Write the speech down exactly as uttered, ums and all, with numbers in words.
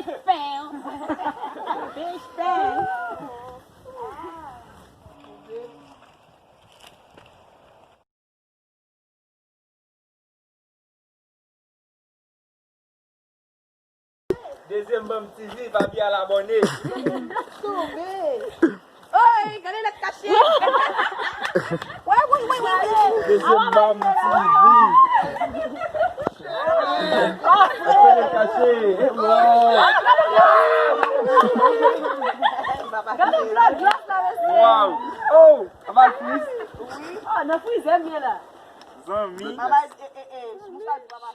Big fan. Big fan. Dezyèm Banm T V, pa bliye al abòne. Oy, gade lèt kache. Wè, wè, wè, wè. Dezyèm Banm T V. Gade lèt kache. Gade blòd glas la, mesye. Wow. Oh, apa friz? Wi. Oh, nan frizè m ye la. Zanmi. Papa, e, e, e, mousa di papa.